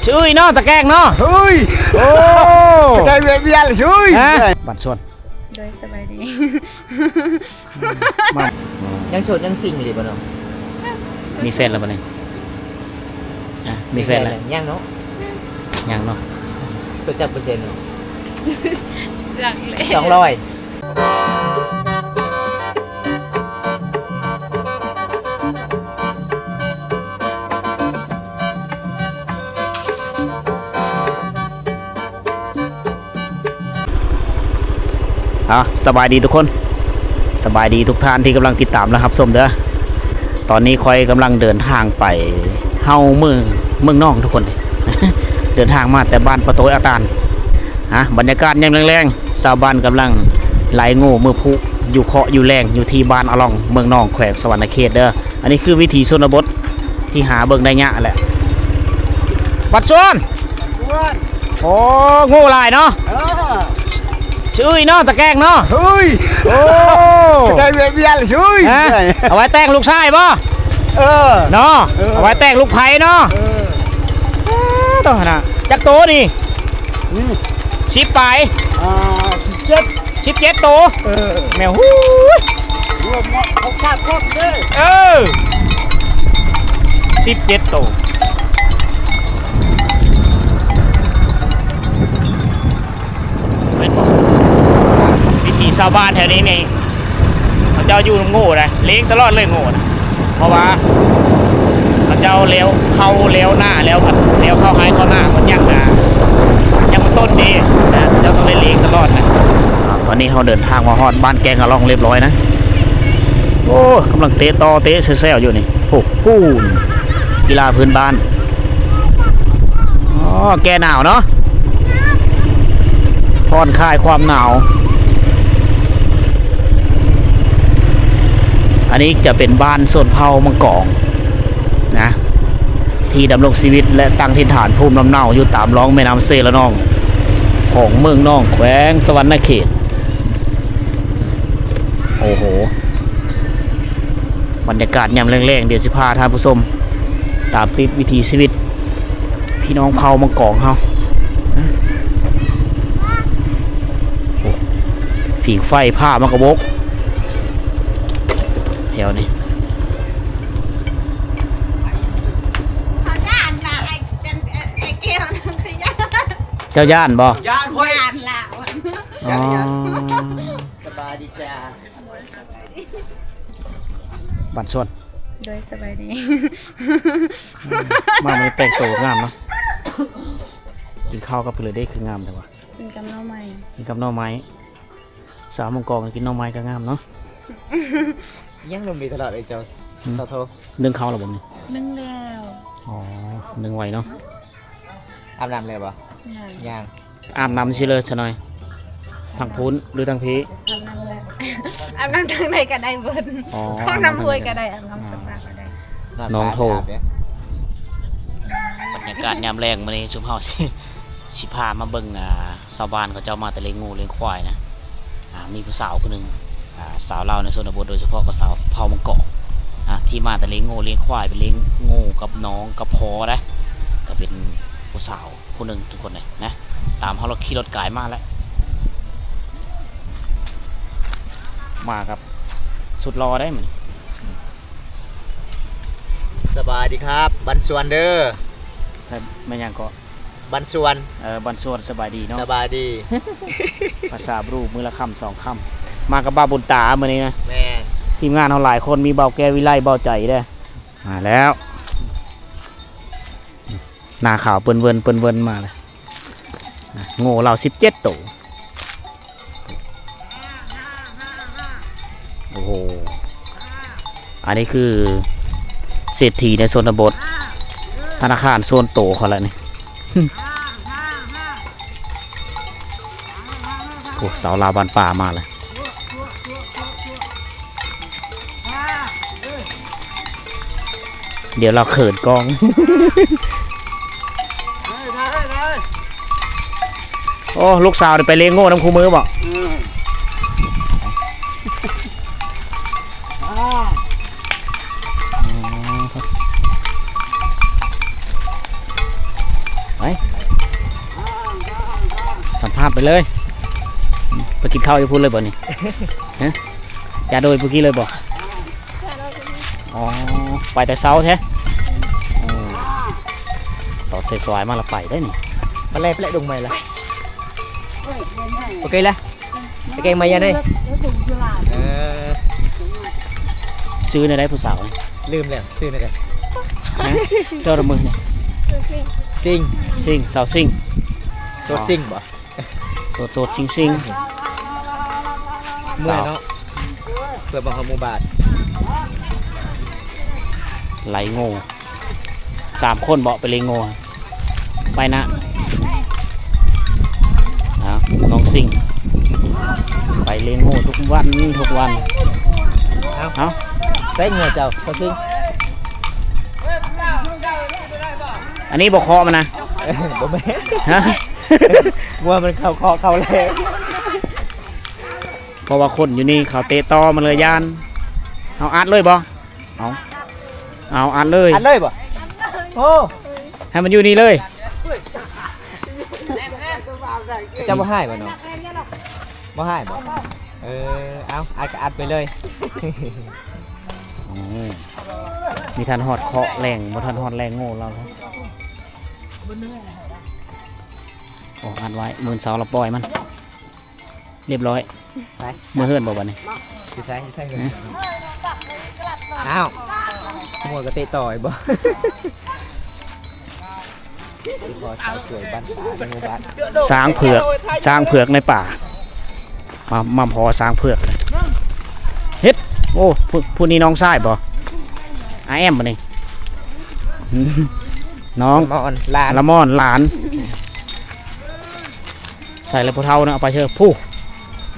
ເອີຍເນາະ ຕາແກງເນາະ ເຮີ້ຍ ໂອ້ ໄດ້ແວະວຽນເຮີ້ຍ ຮະ ບ້ານສວນ ໂດຍ ສະບາຍດີ ມາ ຍັງໂສດຍັງຊິງຢູ່ບໍ່ເນາະ? ມີແຟນແລ້ວບໍ່ນີ້? ຮະ ມີແຟນແລ້ວ? ຍັງເນາະ ຍັງເນາະ ໂສດຈັກເປີເຊັນເນາະ? ຈັກເລີຍ ສອງຮ້ອຍ. ອ່າ ສະບາຍດີທຸກຄົນ ສະບາຍດີທຸກທ່ານທີ່ກຳລັງຕິດຕາມ ແລະ ຮັບຊົມເດີ້. ຕອນນີ້ຂ້ອຍກຳລັງເດີນທາງໄປເຮົາເມືອງ ເມືອງນອງທຸກຄົນ ເດີນທາງມາແຕ່ບ້ານປະໂຕຍອາຕານ. ອ່າ ບັນຍາກາດຍາມແລງໆ ຊາວບ້ານກຳລັງໄລ່ໂງ່ເມືອຜຸ ຢູ່ເຄາະຢູ່ແລງ ຢູ່ທີ່ບ້ານອາລ່ອງ ເມືອງນອງ ແຂວງສະຫວັນນະເຂດເດີ້. ອັນນີ້ຄືວິຖີຊົນນະບົດທີ່ຫາເບິ່ງໄດ້ຍາກແຫຼະ ບັດຊວນ ຊວນ ໂອ້ ໂງ່ຫຼາຍເນາະ ເອີ ຊື່ເນາະ ຕາແກງເນາະ ເຮີ້ຍ ໂອ້ ໄດ້ແວະວຽນເຮີ້ຍ ຮະ ເອົາໄວ້ແຕ່ງລູກຊາຍບໍ່? ເອີ ເນາະ ເອີ ເອົາໄວ້ແຕ່ງລູກໃພ້ເນາະ ເອີ ໂອ້ ໂຕຫັ້ນນະ ຈັກໂຕນີ້? ນີ້ ສິບປາຍ ອ່າ ສິບເຈັດ ສິບເຈັດໂຕ ເອີ ແມວ ຫູຍ ລວມເນາະ ເຂົາຂາດຄອບເດ້ ເອີ ສິບເຈັດໂຕ ເຫັນບໍ່? ວິຖີຊາວບ້ານແຖວນີ້ນີ້ ເຂົາເຈົ້າຢູ່ນຳໂງ່ນະ ລ້ຽງຕະຫຼອດເລີຍໂງ່ນະ ເພາະວ່າເຂົາເຈົ້າແລ້ວເຂົ້າແລ້ວນາ ແລ້ວ ແລ້ວເຂົ້າໄຮ່ເຂົ້ານາ ມັນຍັງນາ ຍັງມັນຕົ້ນເດ້ນະ ເຈົ້າຕ້ອງໄດ້ລ້ຽງຕະຫຼອດນະ. ອ່າ ຕອນນີ້ເຮົາເດີນທາງມາຮອດບ້ານແກ້ງອາລ່ອງລຽບຮ້ອຍນະ. ໂອ້ ກຳລັງເຕະຕໍ່ເຕະແຊວໆຢູ່ນີ້. ໂອ້ ພູນ ກິລາພື້ນບ້ານ. ອໍ ແກ້ໜາວເນາະ ຜ່ອນຄາຍຄວາມໜາວ. ອັນນີ້ຈະເປັນບ້ານຊົນເຜົ່າມັງກອງນະ ທີ່ດຳລົງຊີວິດ ແລະ ຕັ້ງຖິ່ນຖານພູມລຳເນົາຢູ່ຕາມລ່ອງແມ່ນ້ຳເຊລະນອງ ຂອງເມືອງນອງ ແຂວງສະຫວັນນະເຂດ. ໂອ້ໂຫ ບັນຍາກາດຍາມແລງໆ ດຽວຊິພາທ່ານຜູ້ຊົມຕາມຕິດວິຖີຊີວິດພີ່ນ້ອງເຜົ່າມັງກອງເຮົາ. ໂອ້ ຝີງໄຟ ຜ້າມັນກະບົກ ແຖວນີ້. ເຂົາຢ້ານນະ ໄອ້ ເຈົ້າຢ້ານບໍ່? ຢ້ານເວີຍ ຢ້ານລາວ. ອໍ ສະບາຍດີຈ້າ. ບ້ານສວນ ໂດຍ ສະບາຍດີ. ມາມື້ນີ້ແຕ່ງໂຕງາມເນາະ. ກິນເຂົ້າກັບເພິ່ນເລີຍເດ້ ຄືງາມແທ້ວະ? ກິນກັບໜໍ່ໄມ້. ກິນກັບໜໍ່ໄມ້. ສາວມັງກອງກິນໜໍ່ໄມ້ກໍງາມເນາະ. ຍັງໜຸ່ມດີຕະຫຼອດເລີຍເຈົ້າ. ຫືມ ສາວໂທ ໜຶ້ງເຂົ້າແລ້ວບໍ່ນີ້? ໜຶ້ງແລ້ວ. ອໍ ໜຶ້ງໄວເນາະ. ອາບນ້ຳແລ້ວບໍ່? ຍັງ. ຍັງ. ອາບນ້ຳຊິເລີຍຊະໜ້ອຍ ທາງພຸ້ນ ຫຼື ທາງພີ້? ອາບນ້ຳແຫຼະ ອາບນ້ຳທາງໃດກໍໄດ້ເບິດ. ອໍ ຫ້ອງນ້ຳຫ້ວຍກໍໄດ້ ອາບນ້ຳສະປາກໍໄດ້. ນ້ອງໂທ. ບັນຍາກາດຍາມແລງມື້ນີ້ ຊຸມເຮົາຊິ ຊິພາມາເບິ່ງ ອ່າ ຊາວບ້ານເຂົາເຈົ້າມາແຕ່ລ້ຽງງົວລ້ຽງຄວາຍນະ. ອ່າ ມີຜູ້ສາວຜູ້ໜຶ່ງ ອ່າ ສາວລາວໃນຊົນນະບົດ ໂດຍສະເພາະກໍຊາວເຜົ່າມັງກອງ ອ່າ ທີ່ມາແຕ່ລ້ຽງງົວລ້ຽງຄວາຍ ໄປລ້ຽງງົວກັບນ້ອງກັບພໍ່ໄດ໋ ກໍເປັນຜູ້ສາວ ຜູ້ໜຶ່ງທຸກຄົນເລີຍນະ. ຕາມເຮົາລົດ ຂີ່ລົດກາຍມາແລ້ວ ມາກັບສຸດຫຼໍ່ໄດ໋ມື້ນີ້. ສະບາຍດີຄັບ ບ້ານສວນເດີ. ແມ່ນຫຍັງເກາະ? ບ້ານສວນ. ເອີ ບ້ານສວນ ສະບາຍດີເນາະ. ສະບາຍດີ. ພາສາບຣູ ມື້ລະຄຳສອງຄຳ. ມາກັບບ່າວບຸນຕາມື້ນີ້ນະ. ແມ່ນ. ທີມງານເຮົາຫຼາຍຄົນ ມີບ່າວແກ້ວວິໄລ ບ່າວໃຈເດ້. ມາແລ້ວ. ໜ້າຂາວເປິ້ນເວີນ ເປິ້ນເວີນມາເລີຍ. ໂງ່ລາວສິບເຈັດໂຕ. ໂອ້ໂຫ ອັນນີ້ຄືເສດຖີໃນຊົນນະບົດ ທະນາຄານສ່ວນໂຕເຂົາລະນີ້. ໂອ້ ສາວລາວບ້ານປ່າມາແລ້ວ. ດຽວລາວເຂີນກ້ອງ. ໂອ້ ລູກສາວໄດ້ໄປລ້ຽງງົວນຳຄູ່ມື້ບໍ່? ອືມ. ອໍ. ໄປ ສຳພາດໄປເລີຍ. ໄປກິນເຂົ້າຢູ່ພຸ້ນເລີຍບໍ່ນີ້? ຮະ? ຈາໂດຍຜູ້ກີ້ເລີຍບໍ່? ອໍ ໄປແຕ່ເຊົ້າແທ້. ອໍ ຕອນສາຍໆມາລະໄປໄດ໋ນີ້. ມາແລະ ໄປແລະດົງໃໝ່ລະ. ໂອເຄລະ. ໄປແກງມາຢາເດ້. ເອີ ຊື່ແນວໃດຜູ້ສາວ? ລືມແລ້ວຊື່ແນວໃດ. ຮະ? ເຈົ້າລະມືນີ້. ຊິງ ຊິງ ສາວຊິງ. ໂສດຊິງບໍ່? ໂສດໆຊິງໆ. ເມື່ອຍເນາະ ເພື່ອມາຮອດໝູ່ບ້ານ. ໄລ່ງູ ສາມຄົນເບາະ ໄປເລງງູ. ໄປນະ ເອົາ ນ້ອງຊິງ ໄປເລງງູທຸກວັນ ທຸກວັນ. ເອົາ ເອົາ ໃສ່ງົວເຈົ້າ ເຈົ້າຊິງ. ອັນນີ້ບໍ່ເຄາະມັນນະ. ບໍ່ແມ່ນ. ຮະ? ງົວມັນເຂົ້າເຄາະເຂົ້າແລ້ວ. ເພາະວ່າຄົນຢູ່ນີ້ເຂົາເຕະຕໍ່ມາເລີຍຢ້ານ. ເຮົາອັດເລີຍບໍ່? ເອົາ ເອົາອັດເລີຍ. ອັດເລີຍບໍ່? ໂອ້ ໃຫ້ມັນຢູ່ນີ້ເລີຍ. ເຈົ້າບໍ່ຮ້າຍບໍ່ນ້ອງ? ບໍ່ຮ້າຍບໍ່? ເອີ ເອົາ ອັດກໍອັດໄປເລີຍ. ໂອ້ ມີທັນຮອດເຄາະແລ້ງ ບໍ່ທັນຮອດແລ້ງໂງ່ລາວ. ໂອ້ ອັດໄວ້ ມື້ເຊົ້າລາວປ່ອຍມັນ. ຮຽບຮ້ອຍ. ໄປ ເມືອເຮືອນບໍ່ບັດນີ້? ຢູ່ໃສ? ຢູ່ໃສເຮືອນ? ອ້າວ ງົວກະເຕະຕໍ່ອີກບໍ່? ພໍ່ສາວສວຍບ້ານຕາ ຢູ່ບ້ານ ຊ້າງເຜືອກ ຊ້າງເຜືອກໃນປ່າ. ມາ ມາພໍຊ້າງເຜືອກ. ເຮັດ ໂອ້ ຜູ້ ຜູ້ນີ້ນ້ອງຊາຍບໍ່? ອາແອມບໍ່ນີ້? ນ້ອງ ລະມອນ ຫຼານ ລະມອນ ຫຼານ. ໃສ່ແລ້ວຜູ້ເຖົ້ານະ ເອົາໄປເທີ ຜູ້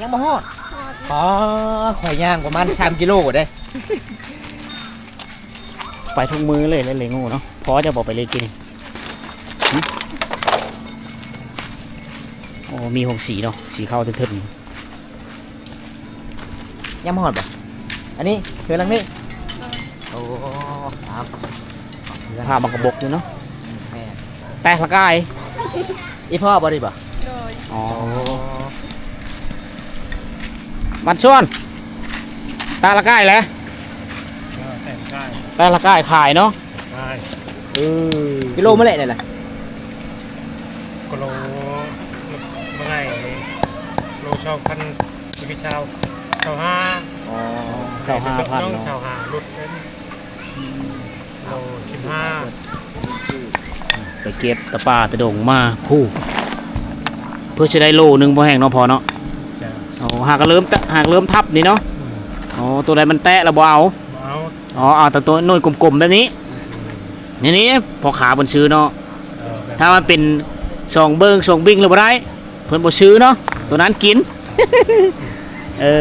ຍັງບໍ່ຮອດ. ອໍ ຂ້ອຍຍ່າງປະມານສາມກິໂລເດ້. ໄປທຸກມື້ເລີຍ ເລງງູເນາະ. ພໍຈະບໍ່ໄປເລກິນ? ຫຶ? ໂອ້ ມີໂຮງສີເນາະ ສີຂາວເຖິງໆ. ຍັງບໍ່ຮອດບໍ່? ອັນນີ້ ເຮືອນຫຼັງນີ້. ໂອ້ ເອົາ ພາບາງກະບົກຢູ່ເນາະ. ແມ່ນ ແປະລະກາຍ. ອີ່ພໍ່ບໍ່ດີບໍ່? ໂດຍ. ອໍ ໂອ້ ວັນຊວນ ແປະລະກາຍແຫຼະ. ເອີ ແປະລະກາຍ ແປະລະກາຍຂາຍເນາະ. ໃຊ່ ເອີ ກິໂລມື້ແລກນີ້ລະ ກິໂລ ມື້ໄງໂລຊາວພັນ ຢູ່ທີ່ຊາວ ຊາວຫ້າ. ອໍ ຊາວຫ້າພັນເນາະ ຊາວຫ້າຫຼຸດເປັນ ອືມ ໂລສິບຫ້າ. ໄປເກັບແຕ່ປ່າແຕ່ດົງມາ ຜູ້ ເພື່ອຊິໄດ້ໂລໜຶ່ງພໍແຮງເນາະພໍ່ເນາະ. ຈ້າ ໂອ້ ຫາກະເລີ່ມ ຫາກເລີ່ມທັບນີ້ເນາະ. ອືມ ໂອ້ ໂຕໃດມັນແຕະແລ້ວບໍ່ເອົາ ບໍ່ເອົາ. ອໍ ເອົາແຕ່ໂຕໜ່ວຍກົມໆແບບນີ້. ອືມ ນີ້ໆ ພໍ່ຄ້າເພິ່ນຊື້ເນາະ. ເອີ ຖ້າມັນເປັນສອງເບິ່ງສອງບິ້ງແລ້ວບໍ່ໄດ້ ເພິ່ນບໍ່ຊື້ເນາະ ໂຕນັ້ນກິນ. ເອີ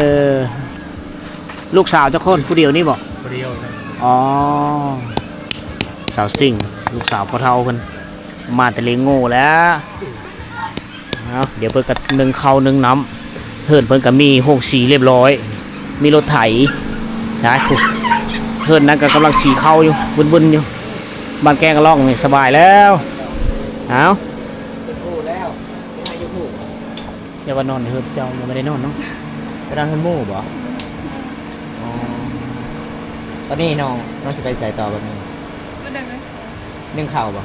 ລູກສາວຈັກຄົນ? ຜູ້ດຽວນີ້ບໍ່? ຜູ້ດຽວ. ອໍ ສາວຊິງ ລູກສາວພໍ່ເຖົ້າເພິ່ນ ມາແຕ່ເລງໂງ່ແລ້ວ. ເອົາ ດຽວເພິ່ນກະໜຶ້ງເຂົ້າໜຶ້ງນ້ຳ. ເຮືອນເພິ່ນກະມີໂຮງສີຮຽບຮ້ອຍ ມີລົດໄຖ ໄດ້ ເຮືອນນັ້ນກະກຳລັງສີເຂົ້າຢູ່ ວຶ່ນໆຢູ່. ບ້ານແກ້ງກະລ່ອງນີ້ສະບາຍແລ້ວ. ເອົາ ເພິ່ນຮູ້ແລ້ວ ເພິ່ນໃຫ້ຢູ່ຮູ້. ຢ່າວ່ານອນໃນເຮືອນເຈົ້າ ຍັງບໍ່ໄດ້ນອນເນາະ. ໄປນອນເຮືອນໝູ່ບໍ່? ອໍ ຕອນນີ້ນ້ອງ ນ້ອງຊິໄປໃສຕໍ່ບາດນີ້? ບໍ່ໄດ້ໄປໃສ. ໜຶ້ງເຂົ້າບໍ່?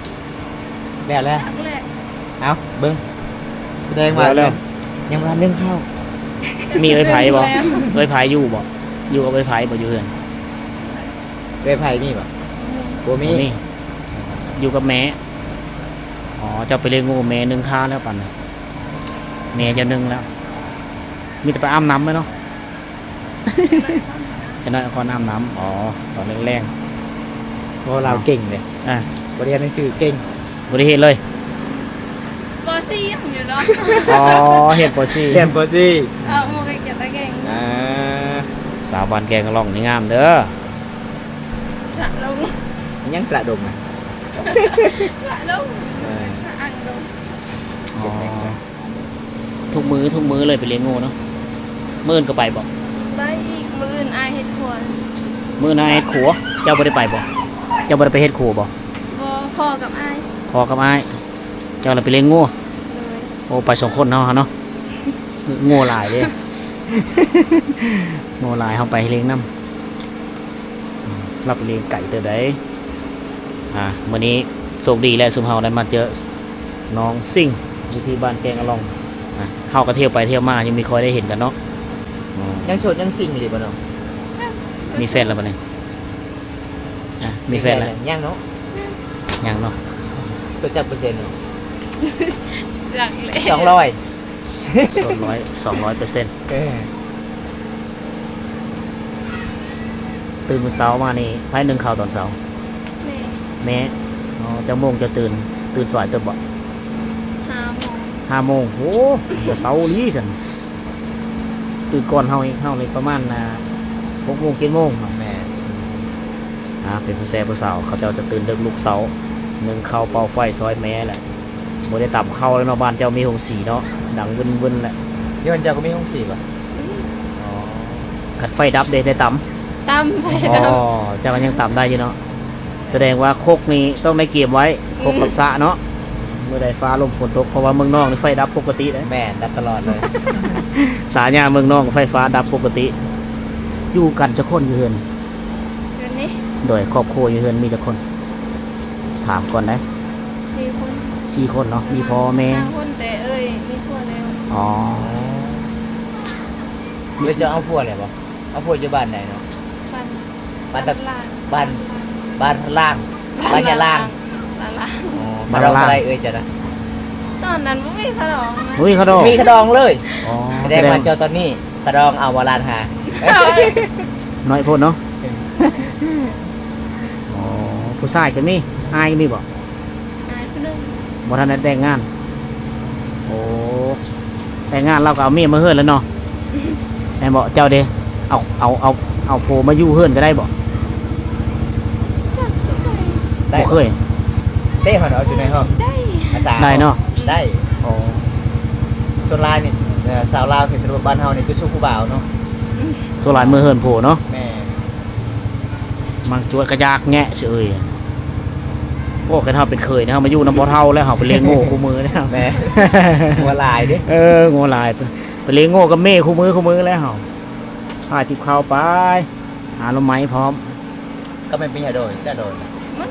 ແລ້ວແຫຼະ. ເອົ້າ ເບິ່ງ ສະແດງວ່າ ແລ້ວ ຍັງບໍ່ທັນໜຶ້ງເຂົ້າ. ມີເອື້ອຍໄພບໍ່? ເອື້ອຍໄພຢູ່ບໍ່? ຢູ່ກັບເອື້ອຍໄພບໍ່ ຢູ່ເຮືອນ? ເອື້ອຍໄພມີບໍ່? ບໍ່ມີ. ບໍ່ມີ ຢູ່ກັບແມ່. ອໍ ເຈົ້າໄປເລງໂງ່ແມ່ໜຶ້ງຖ້າແລ້ວປານນັ້ນ. ແມ່ເຈົ້າໜຶ້ງແລ້ວ ມີແຕ່ໄປອາບນ້ຳແລ້ວເນາະ. ຈັກໜ້ອຍເອົາກ່ອນອາບນ້ຳ. ອໍ ຕອນແລງໆ. ເວົ້າລາວເກັ່ງເດ້. ອ່າ ບໍ່ໄດ້ຮຽນໜັງສືເກັ່ງ. ບໍ່ໄດ້ເຮັດເລີຍ. ປໍສີ່ຍັງຢູ່ເນາະ. ອໍ ຮຽນປໍສີ່ ຮຽນປໍສີ່. ເອີ ໝູ່ກໍກຽດຕາແກງ. ອ່າ ສາວບ້ານແກງກະລ່ອງນີ້ງາມເດີ. ກະລົງ ຍັງກະດົງນະ. ກະລົງ ເອີ ກະອັງດົງ. ອໍ ທຸກມື້ ທຸກມື້ເລີຍໄປເລງໂງ່ເນາະ. ມື້ອື່ນກໍໄປບໍ່? ໄປອີກ ມື້ອື່ນອ້າຍເຮັດຄົວ. ມື້ອື່ນອ້າຍເຮັດຄົວ. ເຈົ້າບໍ່ໄດ້ໄປບໍ່? ເຈົ້າບໍ່ໄດ້ໄປເຮັດຄົວບໍ່? ບໍ່ ພໍ່ກັບອ້າຍ. ພໍ່ກັບອ້າຍ. ເຈົ້າລະໄປລ້ຽງງົວ? ໂດຍ. ໂອ້ ໄປສອງຄົນເຮົາຫັ້ນເນາະ. ງົວຫຼາຍເດ້. ງົວຫຼາຍ ເຮົາໄປລ້ຽງນຳ. ລາວໄປລ້ຽງໄກ່ເຕີບໃດ. ອ່າ ມື້ນີ້ໂຊກດີແຫຼະ ຊຸມເຮົາໄດ້ມາເຈີນ້ອງຊິງ ຢູ່ທີ່ບ້ານແກ້ງອະລ່ອງ. ອ່າ ເຮົາກໍທ່ຽວໄປທ່ຽວມາ ຍັງມີຄ່ອຍໄດ້ເຫັນກັນເນາະ. ອືມ ຍັງໂສດຍັງຊິງຢູ່ບໍ່ນ້ອງ? ມີແຟນແລ້ວບໍ່ນີ້? ອ່ະ ມີແຟນແລ້ວ? ຍັງເນາະ. ຍັງເນາະ. ໂສດຈັກເປີເຊັນເນາະ? ຈັກແຫຼະ ສອງຮ້ອຍ. ສອງຮ້ອຍ ສອງຮ້ອຍເປີເຊັນ. ເອີ ຕື່ນມື້ເຊົ້າມານີ້ ໃຜໜຶ້ງເຂົ້າຕອນເຊົ້າ? ແມ່. ແມ່. ອໍ ຈັກໂມງເຈົ້າຕື່ນ? ຕື່ນສວາຍເຕີບບໍ່? ຫ້າໂມງ. ຫ້າໂມງ. ໂອ້ ແຕ່ເຊົ້າອີ່ຫຼີຊັ້ນ. ຕື່ນກ່ອນເຮົາອີກ ເຮົານີ້ປະມານ ອ່າ ຫົກໂມງ ເຈັດໂມງເນາະ. ແມ່ນ. ອ່າ ເປັນຜູ້ແຊຜູ້ສາວ ເຂົາເຈົ້າຈະຕື່ນເດິກລຸກເຊົ້າ ໜຶ້ງເຂົ້າ ເປົ່າໄຟ ຊ່ອຍແມ່ແຫຼະ. ບໍ່ໄດ້ຕຳເຂົ້າແລ້ວເນາະ. ບ້ານເຈົ້າມີໂຮງສີເນາະ ດັງວຶ້ນໆແຫຼະ. ຢູ່ບ້ານເຈົ້າກໍມີໂຮງສີບໍ່? ອືມ. ອໍ ຄັນໄຟດັບເດ ໄດ້ຕຳ? ຕຳໄຟດັບ. ອໍ ເຈົ້າກໍຍັງຕຳໄດ້ຢູ່ເນາະ. ສະແດງວ່າຄົກນີ້ຕ້ອງໄດ້ກຽມໄວ້. ອືມ. ຄົກກັບສະເນາະ ມື້ໃດຟ້າລົມຝົນຕົກ ເພາະວ່າເມືອງນອກນີ້ໄຟດັບປົກກະຕິເດ້. ແມ່ນ ດັບຕະຫຼອດເລີຍ. ສາຍາເມືອງນອກໄຟຟ້າດັບປົກກະຕິ. ຢູ່ກັນຈັກຄົນຢູ່ເຮືອນ? ເຮືອນນີ້? ໂດຍ. ຄອບຄົວຢູ່ເຮືອນມີຈັກຄົນ? ຖາມກ່ອນໄດ໋. ສີ່ຄົນ. ສີ່ຄົນເນາະ. ມີພໍ່ແມ່? ຫ້າຄົນ ແຕ່ເອື້ອຍມີຜົວແລ້ວ. ອໍ ເອື້ອຍເຈົ້າເອົາຜົວແລ້ວບໍ່? ເອົາຜົວຢູ່ບ້ານໃດເນາະ? ບ້ານ ບ້ານຕະ ບ້ານລາງ. ບ້ານ ບ້ານລາງ. ບ້ານຍາລາງ. ບ້ານລາງ. ອໍ ຂະດອງເທົ່າໃດເອື້ອຍເຈົ້ານະ? ຕອນນັ້ນບໍ່ມີຂະດອງນະ. ບໍ່ມີຂະດອງ? ມີຂະດອງເລີຍ. ອໍ ສະແດງວ່າເຈົ້າຕອນນີ້ຂະດອງເອົາບໍ່ລ້ານຫ້າ? ນ້ອຍໂພດເນາະ. ອໍ ຜູ້ຊາຍກໍມີ ອ້າຍກໍມີບໍ່? ອ້າຍຜູ້ໜຶ່ງ. ບໍ່ທັນໄດ້ແຕ່ງງານ. ໂອ້ ແຕ່ງງານລາວກໍເອົາເມຍມາເຮືອນແລ້ວເນາະ. ແມ່ນບໍ່? ເຈົ້າເດ ເອົາ ເອົາ ເອົາ ເອົາຜົວມາຢູ່ເຮືອນກໍໄດ້ບໍ່? ຈັກ ບໍ່ເຄີຍ. ເຕະເຮົາເອົາຢູ່ໃນຫ້ອງ ໄດ້ ອາສາ ໄດ້ເນາະ. ໄດ້. ອໍ ສ່ວນຫຼາຍນີ້ ເອີ ຊາວລາວເຂດຊົນນະບົດບ້ານເຮົານີ້ໄປສູ່ຜູ້ບ່າວເນາະ. ອືມ ສ່ວນຫຼາຍເມືອເຮືອນຜົວເນາະ. ແມ່ນ. ມັນຈວດກະຢາກແງະຊື່ເອີຍ. ໂອ້ ຄັນເຮົາເປັນເຂີຍນີ້ ເຮົາມາຢູ່ນຳພໍ່ເຖົ້າແລ້ວ ເຮົາໄປລ້ຽງງົວຄູ່ມື້ແລ້ວ. ແມ່ນ. ງົວຫຼາຍເດ້. ເອີ ງົວຫຼາຍ. ໄປ ໄປລ້ຽງງົວກັບແມ່ຄູ່ມື້ ຄູ່ມື້ແລ້ວເຮົາ. ພາຕິບເຂົ້າໄປ ຫາໜໍ່ໄມ້ພ້ອມ. ກໍແມ່ນເປັນຫຍັງໂດຍ ຈະໂດຍ ມັນ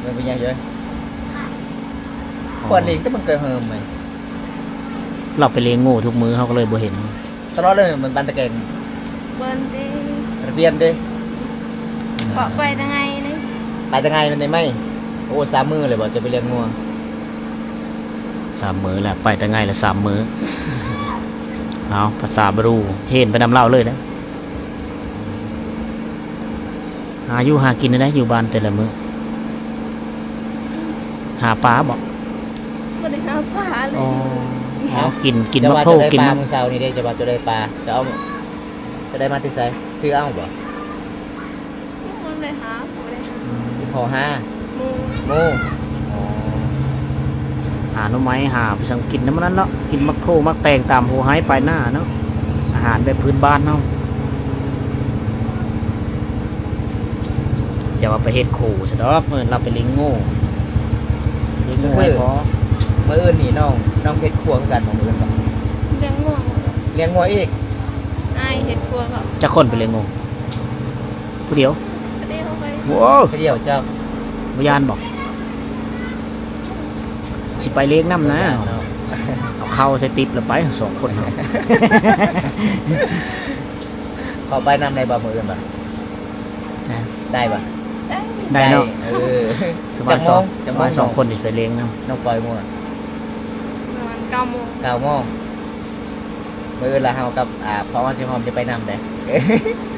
ມັນເປັນຫຍັງເອີຍ. ອໍ ຄວນລີງແຕ່ມັນກໍເຮີມແມ່ນ. ລາວໄປລ້ຽງງົວທຸກມື້ ເຮົາກໍເລີຍບໍ່ເຫັນ. ຕະຫຼອດເລີຍ ມັນບ້ານຕະແກງ ບ້ານເດ ລະບຽນເດ. ເພາະໄປແຕ່ໄງເດ ໄປແຕ່ໄງມັນໄດ້ໄໝ? ໂອ້ ສາມມື້ເລີຍບໍ່ ຈະໄປລ້ຽງງົວ? ສາມມື້ແລ້ວ ໄປແຕ່ໄງລະສາມມື້. ເອົາ ພາສາບຣູ ເຫັນໄປນຳລາວເລີຍເດ້. ຫາຢູ່ຫາກິນແນວໃດ ຢູ່ບ້ານແຕ່ລະມື້? ຫາປາບໍ? ບໍ່ໄດ້ຫາປາເລີຍ. ອໍ ກິນ ກິນໝາກໂພ ກິນໝາກ ມື້ເຊົ້ານີ້ເດ້ ເຈົ້າວ່າເຈົ້າໄດ້ປາ ເຈົ້າເອົາ ເຈົ້າໄດ້ມາແຕ່ໃສ? ຊື້ເອົາບໍ? ບໍ່ໄດ້ຫາ ບໍ່ໄດ້ຫາ. ອືມ ອີ່ພໍ່ຫາ ໝູ່ ໝູ່. ອໍ ຫາໜໍ່ໄມ້ ຫາໄປສັງກິນນຳມັນນັ້ນເນາະ ກິນໝາກໂພໝາກແຕງຕາມຫົວໄຮ່ປາຍໜ້າເນາະ ອາຫານແບບພື້ນບ້ານເຮົາ. ຢ່າວ່າໄປເຮັດໂຄຊະດອກ ເອີ້ນລາວໄປລ້ຽງງົວ ລ້ຽງງົວໃຫ້ພໍ. ມື້ອື່ນນີ້ນ້ອງ ນ້ອງເຮັດຄົວຄືກັນບໍ່ ມື້ອື່ນ? ລ້ຽງງົວ ລ້ຽງງົວອີກ. ອ້າຍເຮັດຄົວກໍ ຈັກຄົນໄປລ້ຽງງົວ? ຜູ້ດຽວ ຜູ້ດຽວໄປ. ໂອ້ ຜູ້ດຽວເຈົ້າ ບໍ່ຢ້ານບໍ? ຊິໄປລ້ຽງນຳນະ ບໍ່ຢ້ານເນາະ. ເອົາເຂົ້າໃສ່ຕິບແລ້ວໄປສອງຄົນເຮົາ. ເຂົ້າໄປນຳໄດ້ບໍ່ມື້ອື່ນບໍ? ນະ ໄດ້ບໍ່? ໄດ້ ໄດ້ເນາະ. ເອີ ສະບາຍ ຈັກໂມງ ສອງ ຈັກໂມງ ສະບາຍ ສອງຄົນນີ້ໄປລ້ຽງນຳ ນ້ອງປ່ອຍໂມງ? ປະມານເກົ້າໂມງ ເກົ້າໂມງ. ມື້ອື່ນລະເຮົາກັບ ອ່າ ພໍ່ເຮົາຊິພ້ອມຈະໄປນຳເດ້.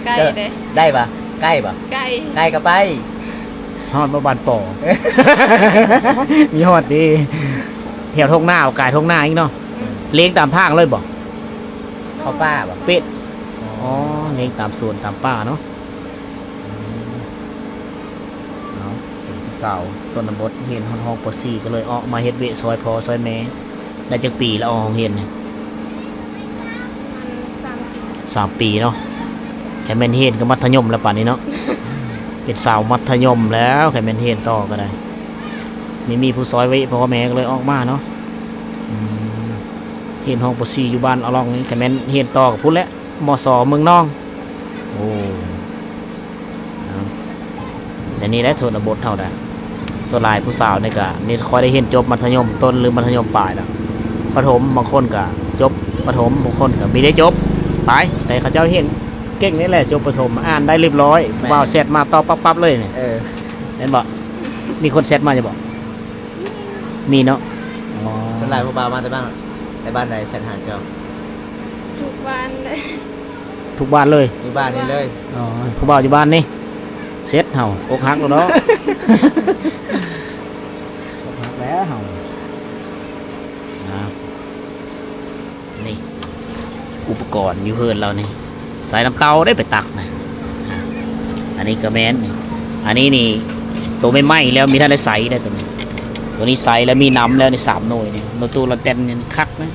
ໄກເດ້. ໄດ້ປະ? ໄກປະ? ໄກ ໄກກໍໄປ. ຮອດບໍ່ບ້ານປໍ? ມີຮອດເດ້ ແຖວທົ່ງນາ ກາຍທົ່ງນາອີກເນາະ. ອືມ ລ້ຽງຕາມທາງເລີຍບໍ? ເຂົ້າປ່າບໍ? ເປັດ. ອໍ ອໍ ລ້ຽງຕາມສວນຕາມປ່າເນາະ. ອືມ ເອົາ ເປັນຜູ້ສາວຊົນນະບົດ ຮຽນຮອດຫ້ອງ ປໍສີ່ ກໍເລີຍອອກມາເຮັດວຽກຊ່ອຍພໍ່ຊ່ອຍແມ່. ໄດ້ຈັກປີແລ້ວອອກໂຮງຮຽນນີ້? ປະມານສາມປີ. ສາມປີເນາະ. ຄັນແມ່ນຮຽນກໍມັດທະຍົມແລ້ວປານນີ້ເນາະ. ເປັນສາວມັດທະຍົມແລ້ວ ຄັນແມ່ນຮຽນຕໍ່ກໍໄດ້. ມີ ມີຜູ້ຊ່ອຍໄວ້ ພໍ່ແມ່ກໍເລີຍອອກມາເນາະ. ອືມ ຮຽນຫ້ອງ ປໍສີ່ ຢູ່ບ້ານອາລອງນີ້ ຄັນແມ່ນຮຽນຕໍ່ກໍພຸ້ນແຫຼະ ມສ ເມືອງນອງ. ໂອ້ ເນາະ ແນວນີ້ແຫຼະຊົນນະບົດເຮົານະ. ສ່ວນຫຼາຍຜູ້ສາວນີ້ກໍມີ ຄ່ອຍໄດ້ຮຽນຈົບມັດທະຍົມຕົ້ນ ຫຼື ມັດທະຍົມປາຍແລ້ວ ປະຖົມ ບາງຄົນກໍຈົບປະຖົມ ບາງຄົນກໍບໍ່ໄດ້ຈົບ ໄປ. ແຕ່ເຂົາເຈົ້າຮຽນເກັ່ງນີ້ແຫຼະ ຈົບປະຖົມ ອ່ານໄດ້ລຽບລ້ອຍ. ແມ່ນ ຜູ້ບ່າວແຊັດມາຕອບປັບໆເລີຍນີ້. ເອີ ແມ່ນບໍ່? ມີຄົນແຊັດມາຢູ່ບໍ່? ມີເນາະ. ອໍ ສ່ວນຫຼາຍຜູ້ບ່າວມາແຕ່ບ້ານ ແຕ່ບ້ານໃດແຊັດຫາເຈົ້າ? ທຸກບ້ານເລີຍ. ທຸກບ້ານເລີຍ? ຢູ່ບ້ານນີ້ເລີຍ. ອໍ ຜູ້ບ່າວຢູ່ບ້ານນີ້ ເຊັດເຮົາ ອົກຫັກແລ້ວເນາະ. ອົກຫັກແລ້ວເຮົາ. ນີ້ ອຸປະກອນຢູ່ເຮືອນລາວນີ້ ໃສ່ນ້ຳເຕົ້າໄດ້ໄປຕັກນະ. ອາ ອັນນີ້ກໍແມ່ນ ອັນນີ້ນີ້ໂຕໃໝ່ໆແລ້ວ ມີທັນໄດ້ໃສ່ໄດ້ໂຕນີ້. ໂຕນີ້ໃສ່ແລ້ວມີນ້ຳແລ້ວນີ້ ສາມໜ່ວຍນີ້ ໂນຕູລະແຕນນີ້ຄັກນະ.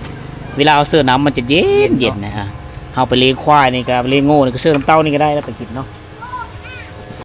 ເວລາເຮົາເສີນ້ຳມັນຈະເຢັນ ເຢັນເນາະ ເຢັນນະ. ອາ ເຮົາໄປລ້ຽງຄວາຍນີ້ກໍ ລ້ຽງງົວນີ້ກໍເສີນ້ຳເຕົ້ານີ້ກໍໄດ້ແລ້ວໄປກິນເນາະ.